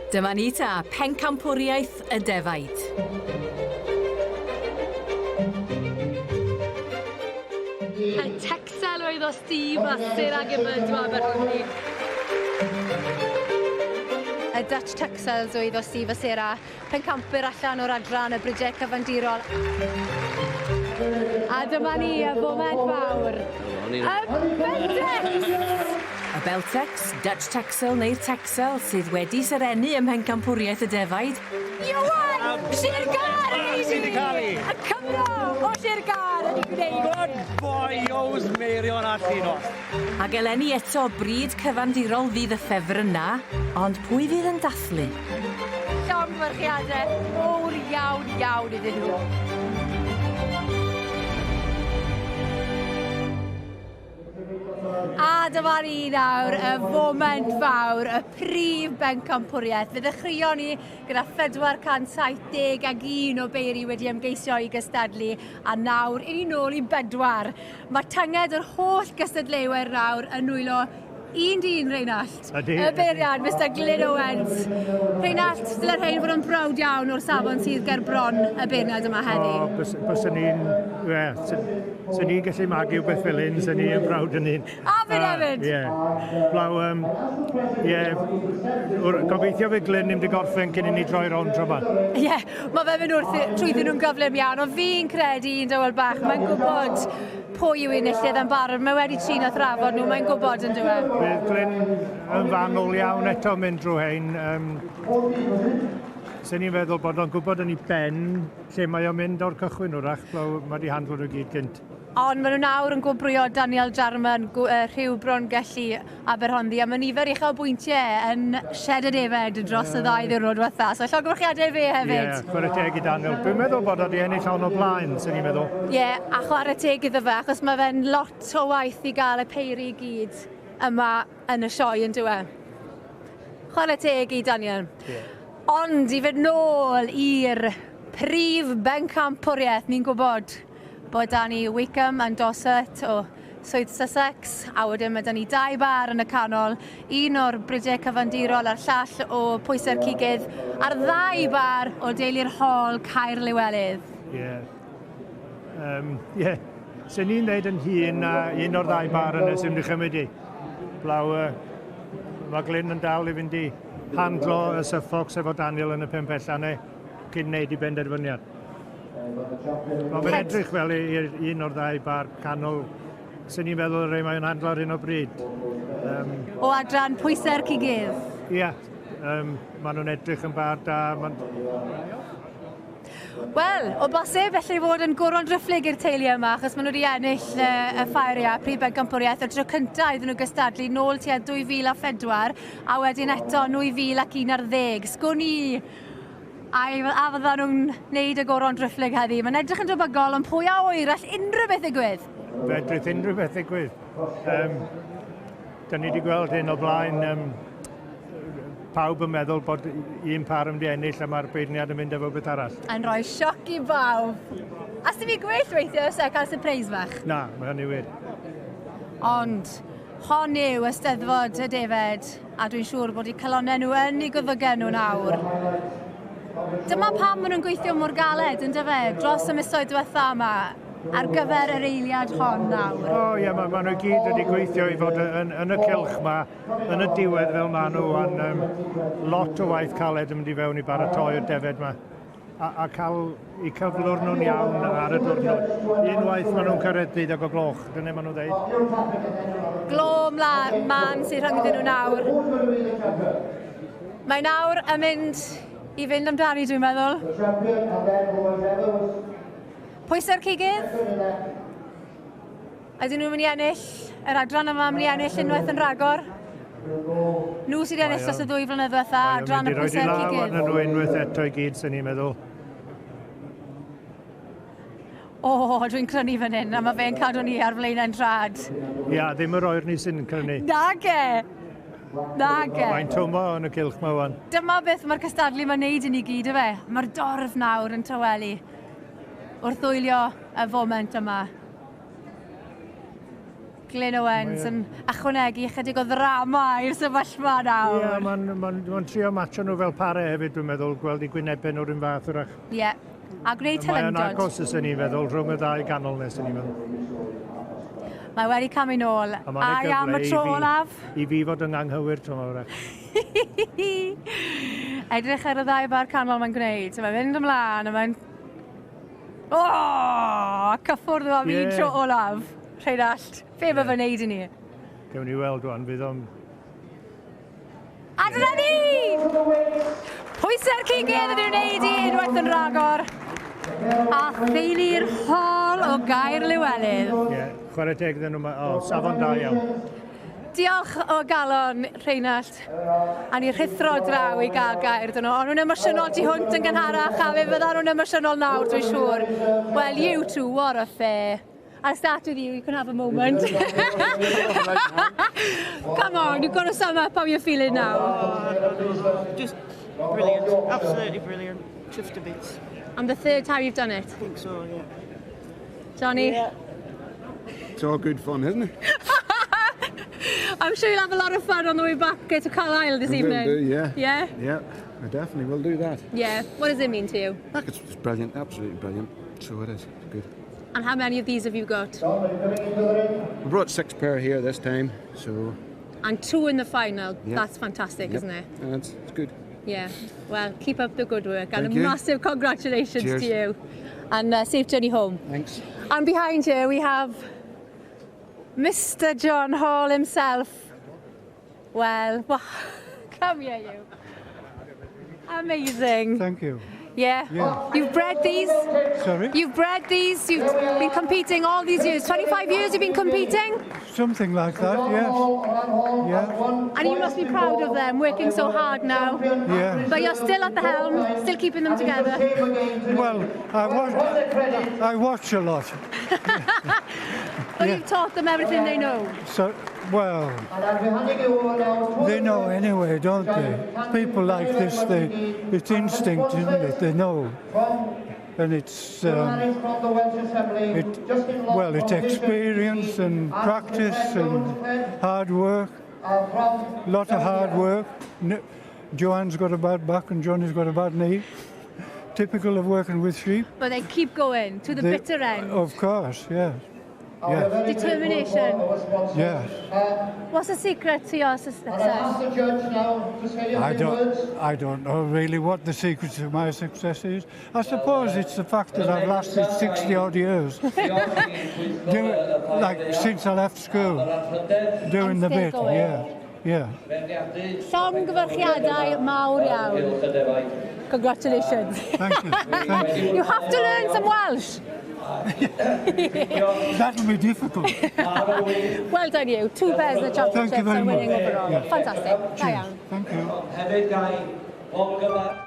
Dyma ni ta, pencampwriaeth y defaid. Y Texel oedd o Steve a Sarah Gibbons o Aberhonddu. Y Dutch Texels oedd o Steve a Sarah, pencampwyr allan o'r adran y Bridiau Cyfandirol. A dyma ni, y foment fawr. Y Beltex! Y Beltex, Dutch Texel neu'r Texel sydd wedi serennu ym Mhencampwriaeth y Defaid. Ioan! Sir Gâr yn ei Y Cymro o Sir Gâr yn ei gwneud. Good boy, Ows Meirion a Llinos. Ac eleni eto, bryd cyfandirol fydd y ffefrynnau, ond pwy fydd yn dathlu? Llongyfarchiadau mowr iawn iawn iddyn nhw. A dyma ni nawr, y foment fawr, y prif bencampwriaeth. Fe ddechreuon ni gyda 471 o beiri wedi ymgeisio i gystadlu, a nawr i ni nôl i bedwar. Mae tynged yr holl gystadleuwyr nawr yn nwylo un dyn, Rheinallt. Ydy. Y beiriad, Mr Glyn Owens. Rheinallt, dyle rhain fod yn browd iawn o'r safon sydd ger bron y beirniad yma heddi. O, bys, byswn ni'n... Ie, sy'n ni'n gallu magu beth fel hyn, sy'n ni'n browd yn un. A fi hefyd! Ie. Blaw, um, ie, gobeithio fe Glyn ddim wedi gorffen cyn i ni droi rownd tro yma. Ie, yeah, mae fe'n mynd wrth, trwyddyn nhw'n gyflym iawn, ond fi'n credu un dywel bach, mae'n gwybod pwy yw enillydd yn barod. Mae wedi trin a thrafod nhw, mae'n gwybod yn dweud. Bydd Glyn yn fanwl iawn eto mynd drwy hein. Um, Sen i'n feddwl bod o'n gwybod yn ei ben lle mae o'n mynd o'r cychwyn wrach, mae wedi handlo nhw gyd gynt. Ond maen nhw nawr yn gwobrwyo Daniel Jarman, Rhiw Brongelli, Aberhonddu, a mae nifer uchel o bwyntiau yn shed y defaid dros y ddau ddiwrnod diwetha. So llongyfarchiadau i fe hefyd. Ie, yeah, chwarae teg i Daniel. Dwi'n meddwl bod o wedi ennill hon o blaen, sy'n ni'n meddwl. Ie, yeah, a chwarae teg iddo fe, achos mae fe'n lot o waith i gael y peiri i gyd yma yn y sioe yn dyw e. Chwarae teg i Daniel. Yeah. Ond i fynd nôl i'r prif bencampwriaeth, ni'n gwybod bod 'da ni Wycombe and Dorset o Swydd Sussex, a wedyn mae 'da ni dau bar yn y canol, un o'r Bridiau Cyfandirol a'r llall o Pwysau'r Cigydd, a'r ddau bar o deulu'r Hall Caer Lewelydd. Ie. Yeah. Um, yeah. Sy'n ni'n dweud yn hun na un o'r ddau bar yna sy'n mynd i chymryd i. Blaw, uh, mae Glyn yn dal i fynd i handlo y Suffolks efo Daniel yn y pen pella neu cyn wneud i benderfyniad. Ond mae'n edrych fel i, i un o'r ddau bar canol sy'n ni'n feddwl rei mae'n handlo ar hyn o bryd. Um, o adran pwysau'r cigydd? Ia, yeah, um, maen nhw'n edrych yn bar da. Ma... Wel, o bosib felly fod yn goron dryfflig i'r teulu yma, achos maen nhw wedi ennill uh, y ffair ia, prif bencampwriaeth, y tro cyntaf iddyn nhw gystadlu nôl tua 2004, a wedyn eto 2011. Sgwn i A a fyddan nhw'n neud y goron driphlyg heddi? Mae'n edrych yn debygol, ond pwy a ŵyr, all unrhyw beth ddigwydd? Fedrith unrhyw beth ddigwydd. Um, da ni wedi gweld hyn o blaen. Um, pawb yn meddwl bod un par yn mynd i ennill a mae'r beirniad yn mynd efo beth arall. Yn rhoi sioc i bawb. A sy'n fi gwell weithiau os e cael surprise fach? Na, mae hynny wir. Ond Hon yw Eisteddfod y Defaid, a dwi'n siŵr bod eu calonnau nhw yn eu gwddygau nhw nawr. Dyma pam maen nhw'n gweithio mor galed, yn dyfe, dros y misoedd diwetha yma, ar gyfer yr eiliad hon nawr. O oh, ie, yeah, maen ma nhw gyd wedi gweithio i fod yn, yn y cylch yma, yn y diwedd fel maen nhw, ond um, lot o waith caled yn mynd i fewn i baratoi'r defed yma. a, a cael eu cyflwr nhw'n iawn ar y diwrnod. Unwaith maen nhw'n cyrraedd deuddeg o gloch, dyna maen nhw'n dweud. Glo mlaen, man sy'n rhyngddyn nhw nawr. Mae nawr yn mynd i fynd amdani, dwi'n meddwl. Pwysau'r cigydd? Ydyn nhw'n mynd i ennill yr adran yma, mynd i ennill unwaith yn rhagor? Nhw sydd wedi ennill dros y ddwy flynedd ddiwetha, adran y pwysau'r cigydd. Mae nhw unwaith eto i gyd, sy'n ni'n meddwl. O, oh, dwi'n crynu fan hyn, a mae fe'n cadw ni ar flaenau'n trad. Ia, ddim yr oer ni sy'n crynu. Nage! Nage! Mae'n twmo yn y cylch ma wan. Dyma beth mae'r cystadlu mae'n neud i ni gyd, yfe? Mae'r dorf nawr yn tawelu wrth wylio y foment yma. Glyn Owens yn ychwanegu ychydig o ddrama i'r sefyllfa nawr. Ie, mae'n ma trio matcho nhw fel pare hefyd, dwi'n meddwl, gweld i gwynebau nhw'r un fath wrach. Ie, yeah. A gwneud Mae'n teilyngdod. Agos, ys ni'n feddwl, rhwng y ddau ganol nes ni'n meddwl. Mae wedi camu nôl. A mae'n A am y gyfle tro i fi, olaf. i fi fod yn anghywir tro yma wrach. Edrych ar y ddau bar canol mae'n gwneud. Mae'n mynd ymlaen a mae'n... O! Oh, cyffwrdd am un tro olaf. Rheinallt, be mae fe'n neud i ni? Gewn ni weld wan, fydd o'n. A dyna ni! Pwysau'r cigydd yn ei wneud i unwaith yn rhagor. A theulu'r Hall o Gaerliwelydd. Ie, chwarae teg iddyn nhw, o, safon da iawn. Diolch o galon, Rheinallt. A ni rhuthro draw i gael gair dyn nhw. O'n nhw'n emosiynol tu hwnt yn gynharach a fe fyddan nhw'n emosiynol nawr, dwi'n siŵr. Well, you two, what a fair. I'll start with you, you can have a moment. Come on, you've got to sum up how you're feeling now. Just brilliant, absolutely brilliant. Chuffed to bits. And the third time you've done it. I think so, yeah. Johnny? Yeah. It's all good fun, isn't it? I'm sure you'll have a lot of fun on the way back to Carlisle this I will evening. do, yeah. Yeah? Yeah, I definitely will do that. Yeah. What does it mean to you? Look, it's brilliant, absolutely brilliant. So it is. It's good. And how many of these have you got? We brought six pair here this time, so And two in the final. Yeah. That's fantastic, yep. isn't it? And it's good. Yeah. Well, keep up the good work and Thank a you. massive congratulations Cheers. to you. And safe journey home. Thanks. And behind you we have Mr. John Hall himself. Well, come here you. Amazing. Thank you. Yeah. Yeah. You've bred these. Sorry? You've bred these. You've been competing all these years. 25 years you've been competing? Something like that, yes. Yeah. And you must be proud of them, working so hard now. Yeah. But you're still at the helm, still keeping them together. Well, I watch a lot. But you've taught them everything they know. So, well, they know anyway, don't they? People like this, it's instinct, isn't it? They know. And well, it's experience and practice and hard work. Lot of hard work. Joanne's got a bad back and Johnny's got a bad knee. Typical of working with sheep. But they keep going to the bitter end. Of course, yes. Yes, Determination. Yes. What's the secret to your success? I don't know really what the secret to my success is. I suppose it's the fact that I've lasted 60 odd years. Like since I left school, doing And the still bit, going. yeah. Llongyfarchiadau mawr iawn. Congratulations. Thank you. Thank you. You have to learn some Welsh. That'll be difficult. Well done you. Two pairs in the Thank championships you very and winning much. overall. Yeah. Fantastic. Da Cheers. iawn. Thank you. Hefyd gai, o gyfer